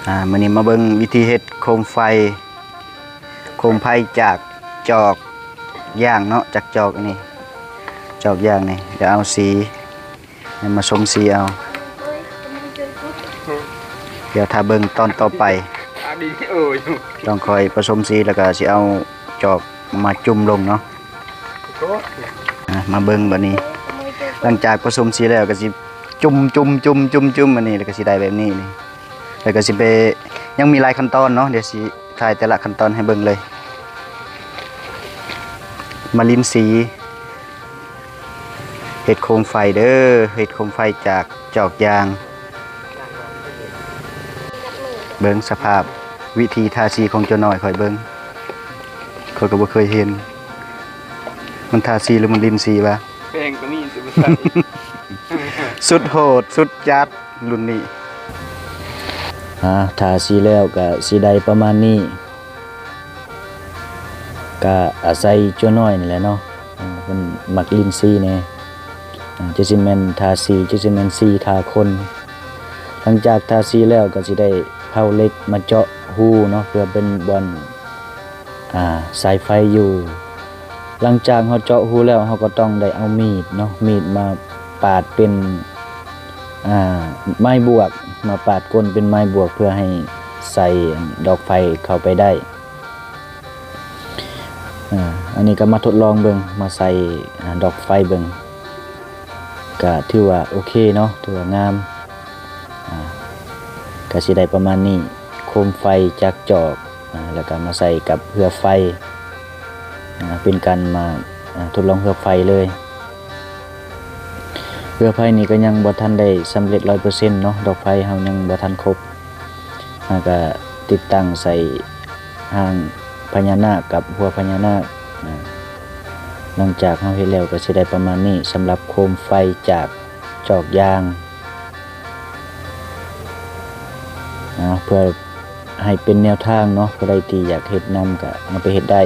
ອ່າ ມື້ນີ້ມາເບິ່ງວິທີເຮັດໂຄມໄຟ ໂຄມໄຟຈາກຈອກຢາງເນາະ ຈາກຈອກອັນນີ້ ຈອກຢາງນີ້ ດຽວເອົາສີ ມາສົມສີເອົາ ດຽວຖ້າເບິ່ງຕອນຕໍ່ໄປ ຕ້ອງຄ່ອຍປະສົມສີ ແລ້ວກໍຊິເອົາຈອກມາຈຸ່ມລົງເນາະ. ອ່າ ມາເບິ່ງບາດນີ້ ຫຼັງຈາກປະສົມສີແລ້ວກໍຊິຈຸ່ມ ຈຸ່ມ ຈຸ່ມ ຈຸ່ມ ຈຸ່ມ ອັນນີ້ ແລ້ວກໍຊິໄດ້ແບບນີ້ນີ້ ແລ້ວກໍຊິໄປ ຍັງມີຫຼາຍຂັ້ນຕອນເນາະ ດຽວຊິຖ່າຍແຕ່ລະຂັ້ນຕອນໃຫ້ເບິ່ງເລີຍ. ມາລິນສີ ເຮັດໂຄມໄຟເດີ ເຮັດໂຄມໄຟຈາກຈອກຢາງ. ເບິ່ງສະພາບວິທີທາສີຂອງເຈົ້ານ້ອຍຂ້ອຍເບິ່ງ ຂ້ອຍກໍບໍ່ເຄີຍເຫັນ ມັນທາສີຫຼືມັນລິນສີວະ? ແພງກໍມີ ສຸດໂຫດສຸດຈັດລຸ້ນນີ້. ອ່າ ທາສີແລ້ວກໍຊິໄດ້ປະມານນີ້. ກະອາໄສເຈົ້ານ້ອຍນີ້ແຫຼະເນາະ ເພິ່ນມັກຫຼິ້ນສີແດ່ ຈະຊິແມ່ນທາສີ ຈະຊິແມ່ນສີທາຄົນ. ຫຼັງຈາກທາສີແລ້ວກໍຊິໄດ້ເຜົາເຫຼັກມາເຈາະຮູເນາະ ເພື່ອເປັນບ່ອນ ອ່າ ສາຍໄຟຢູ່. ຫຼັງຈາກເຮົາເຈາະຮູແລ້ວ ເຮົາກໍຕ້ອງໄດ້ເອົາມີດເນາະ ມີດມາປາດເປັນ ອ່າ ໄມ້ບວກ ມາປາດກົ້ນເປັນໄມ້ບວກ ເພື່ອໃຫ້ໃສ່ດອກໄຟເຂົ້າໄປໄດ້. ອ່າ ອັນນີ້ກໍມາທົດລອງເບິ່ງ ມາໃສ່ ອ່າ ດອກໄຟເບິ່ງ ກະຖືວ່າໂອເຄເນາະ ຖືວ່າງາມ. ອ່າ ກະຊິໄດ້ປະມານນີ້ ໂຄມໄຟຈາກຈອກ ອ່າ ແລ້ວກະມາໃສ່ກັບເຮືອໄຟ ອ່າ ເປັນການມາ ອ່າ ທົດລອງເຮືອໄຟເລີຍ. ເຮືອໄຟນີ້ກໍຍັງບໍ່ທັນໄດ້ສຳເລັດຮ້ອຍເປີເຊັນເນາະ ດອກໄຟເຮົາຍັງບໍ່ທັນຄົບ. ເຮົາກໍຕິດຕັ້ງໃສ່ຮ່າງພະຍານາກກັບຫົວພະຍານາກ. ອ່າ ຫຼັງຈາກເຮົາເຮັດແລ້ວກໍຊິໄດ້ປະມານນີ້ ສຳລັບໂຄມໄຟຈາກຈອກຢາງ. ອ່າ ເພື່ອໃຫ້ເປັນແນວທາງເນາະ ຜູ້ໃດທີ່ຢາກເຮັດນຳກໍນຳໄປເຮັດໄດ້.